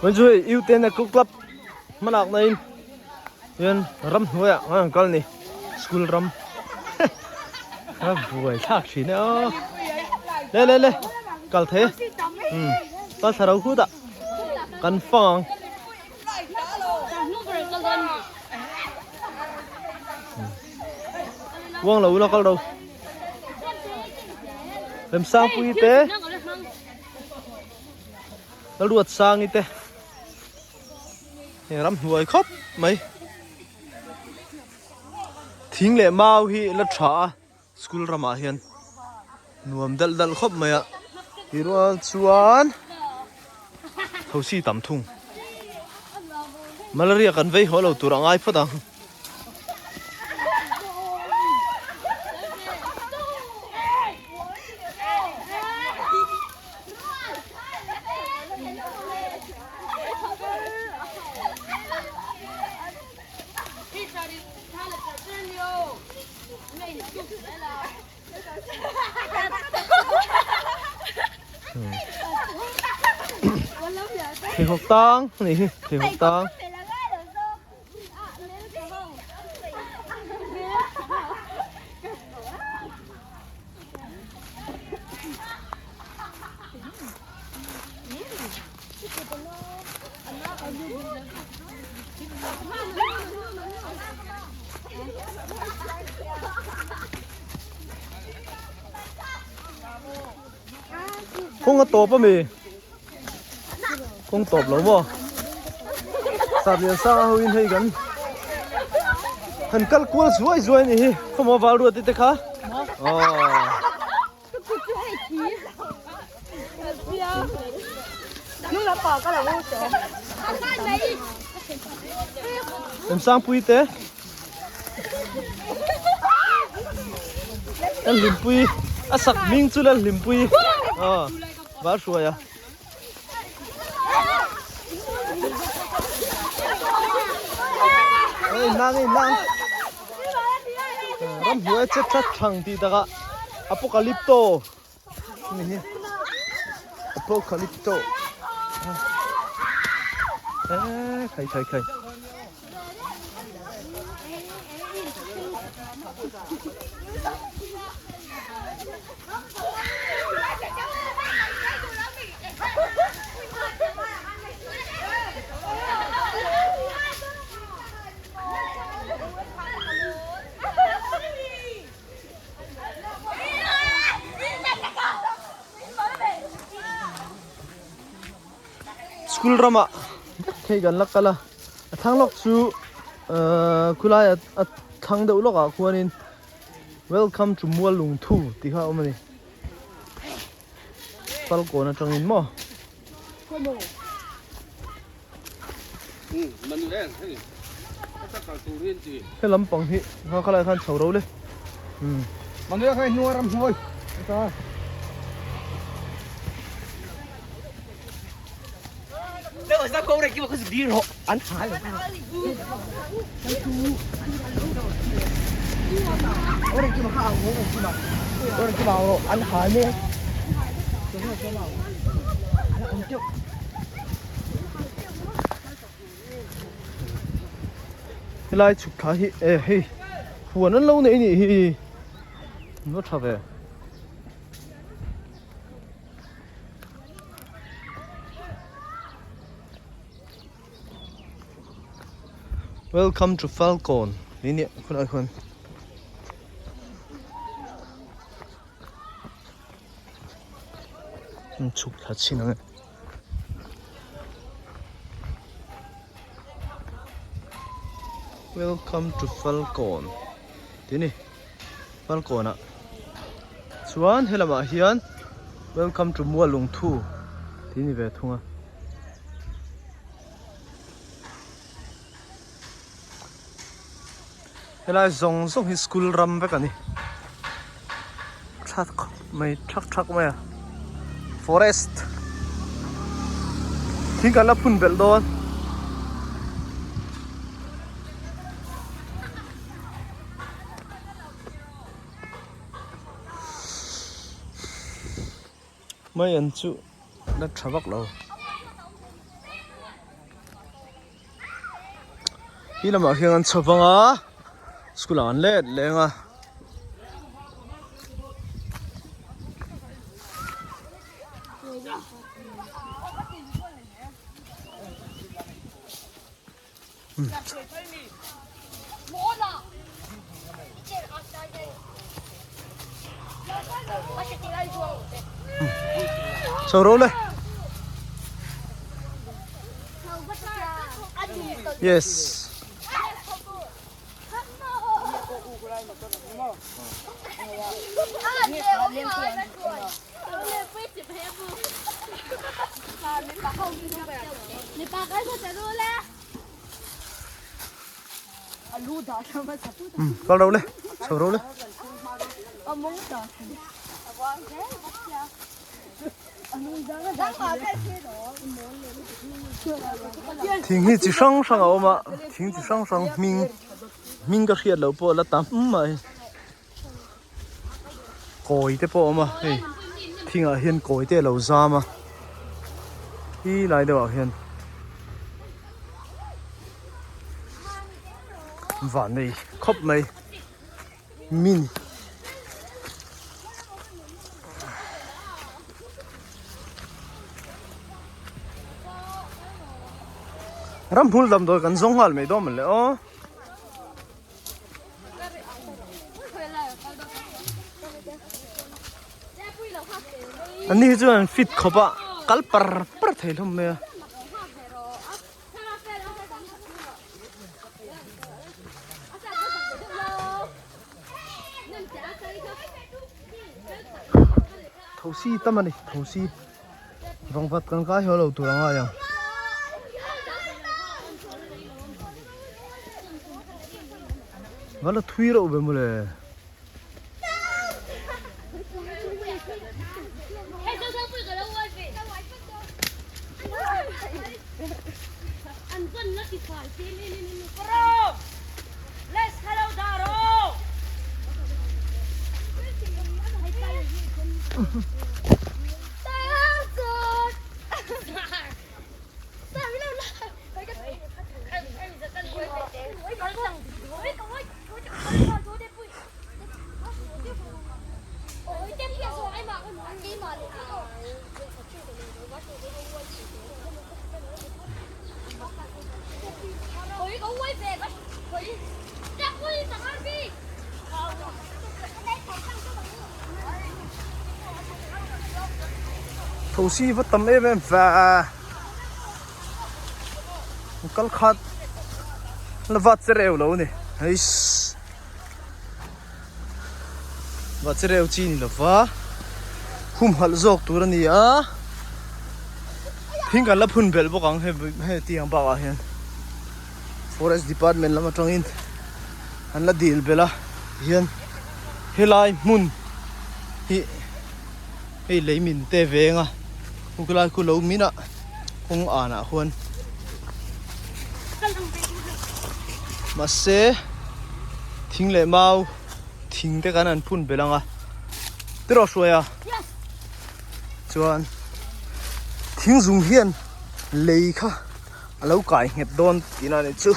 Vawiin chu hei Uten Eco Club hmalak na in hian ramhnuai ah an kal a ni school ram a buai thlak thin e aw le le le kal thei e umm kal thla ro khut ah kan fang ang. Uang lo ula kal ro Remsangpui te Lalruatsangi te heng ramhnuai khawp mai thing leh mau hi la tha a school ramah hian nuam dalh dalh khawp mai a ti rual chuan thosi tam thung malaria kan vei haw lo tur a ngai phawt ang. Pheikhawk tang a nih hi pheikhawk tang. Kawng a tawp ami? Kawng tawp lo maw? Sap lian sang a ho in hei kan han kal kual zuai zuai a nih hi khawmaw val ruat te kha aw. Remsangpui te Lalhlimpui a sak hming chu Lalhlimpui aw val hruai a. Ei nang ei nang ramhnuai che that thang tih takah apocalypto ni hi apocalypto e khai khai khai. School ramah vek thei kan la kal a a thlang lawk chu ahh khulai a thlang deuh lawk ah khuanin welcome to mual lungthu tih kha a awm a ni falkawn atangin maw. He lampang hi kha khalai khan chho ro le umm. Helai chhuk thla hi eh hei huan an lo nei nih hi an va tha ve. Welcome to Falcon ni nia khulai khuan an chhuk thla chhin ang e. Welcome to Falcon tih a ni Falcon ah chuan helamah hian welcome to Mualungthu tih a ni ve thung a. Helai zawng zawng hi school ram vek a ni thla khawp mai thak thak mai a forest thing kan la phun belh dawn. Mai an chu la tha vak lo. Khi lamah khian an chho vang a school ah an let leng a. Chho ro le. Yes. Kal ro le chho ro le. Thing hi chi hrang hrang a awm a thing chi hrang hrang hming hming ka hriat loh pawh a la tam mai kawi te pawh a awm a hei thingah hian kawi te a lo zam a ti lai deuh ah hian van nei khawp mai min ramhmul damdawi kan zawng nghal mai dawn mawnle aw. An ni hi chuan an fit khawp a kal par par thei hlawm mai a. Thosi tam a ni thosi vangvat kan kai haw lo tur a ngai ang. Va la thui reuh ve mawle. Thosi va tam em em ve kal khat la vat che reu lo a ni eiss vat che reu chi ni lova humhalh zawk tur a ni a thing kan la phun belh bawk ang hei tiang bakah hian. Forest department lam atangin an la dil belh a tihian helai hmun hi hei lei min te veng a khu khilai khu lo min a kawng anah khuan mahse thing leh mau thing te kan han phun belh ang a tiraw hruai a chuan thing zung hian lei kha. A lo kai nghet dawn tihna a nih chu.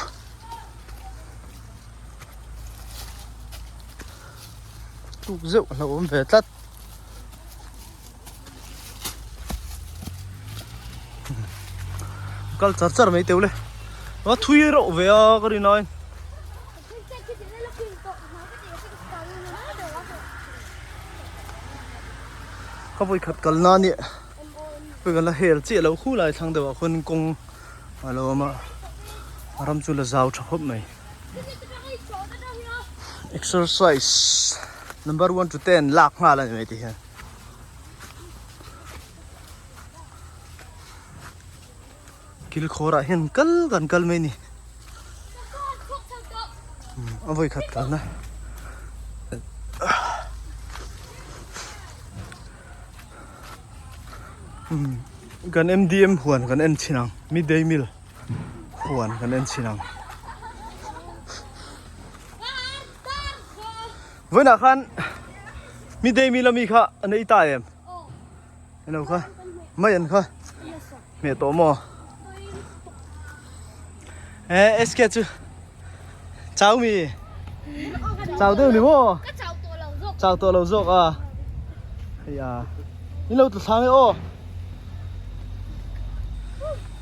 Tuk zeuh a hlauhawm ve tlat. Kal char char mai teuh le. A thui reuh ve a ka rin aiin. Ka vawikhat kal na nia. Hei kan la hel chiah lo khu lai thlang deuh ah khuan kawng a lo awm a ram chu la zau tha khawp mai exercise number 1 to 10 lak nghal a ni mai ti hian kil khawr ah hian kal kan kal mai ni a vawi khat kalna Kan MDM huan kan en chhin ang midday meal huan kan en chhin ang vawiinah khan midday meal ami kha an ei ta em elo kha mai an kha hmeh tawh maw e SK chu. Chau mi? Chau deuh ni maw? Ka chau tawh lo zawk. Chau tawh lo zawk a. Hei a. In lo tlu thlang e aw.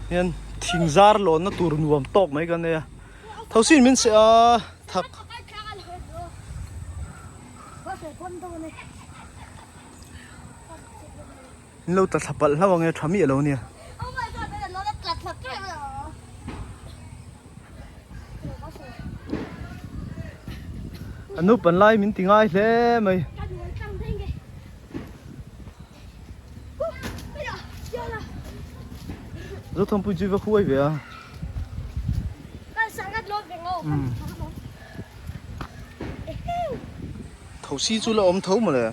Hian thing zar lawnna tur nuam tawk mai kan nei a. Thosin min seh a thak. In lo tla thla palh hlauh ang e tha miah lo nia. A nupan lai min ti ngai hle mai. Zothampui chu i va huai ve a. Thosi chu la awm tho mawle.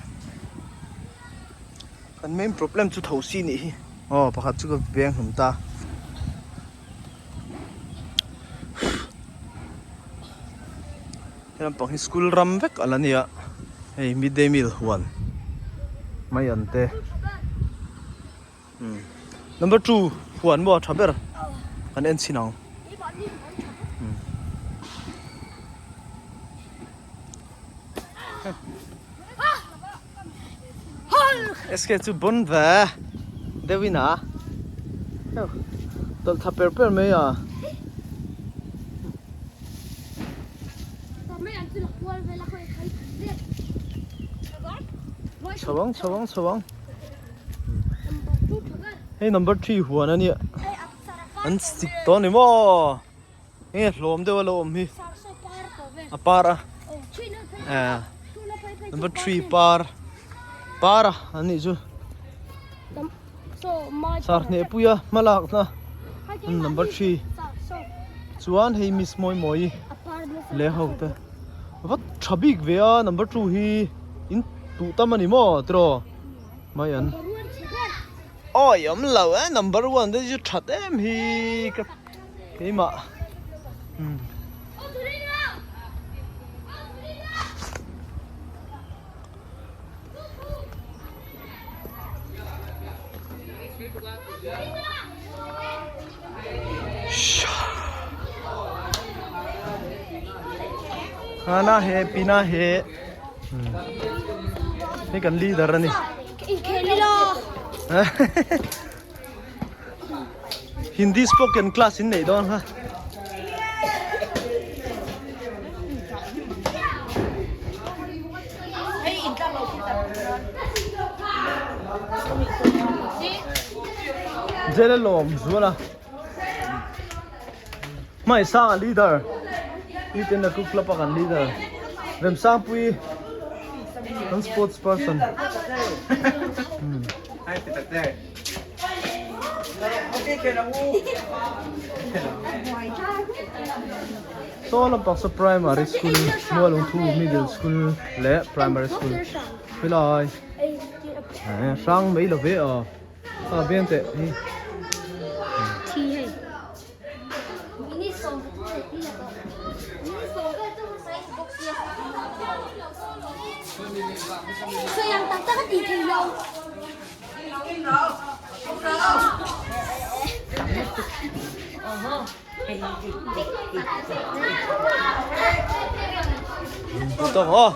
Kan main problem chu thosi nih hi. Aw pakhat chu ka veng hlum ta. He lampang hi school ram vek a la nia hei midday meal huan mai an te umm number 2 huan maw a tha ber kan en chhin ang umm. SK chu bon ve deuh in a tawlh tha per per mai a. Chho ang chho ang chho ang hei number 3 huan a nia an stick tawh a ni maw. Nge hlawm deuh a lo awm hi a par a eh number 3 par par a an nih chu sar hneh pui a hma lak na number 3 chuan hei miss mawi mawi leh ho te va tha bik ve a number 2 hi in tuh tam a ni maw tiraw mai an awi awm lo e number 1 te chu that em hi ka Keimah umm. Khana he pina he hei kan leader a ni. Hindi spoken class in neih dawn kha. Jela lawm zual a. Hmai sang a leader. Iten a cook club a kan leader. Remsangpui kan sports person. Saw lampang saw primary school Mualungthu middle school leh primary school helai eh hrang mai lo ve aw a veng teh hi. Tawng aw.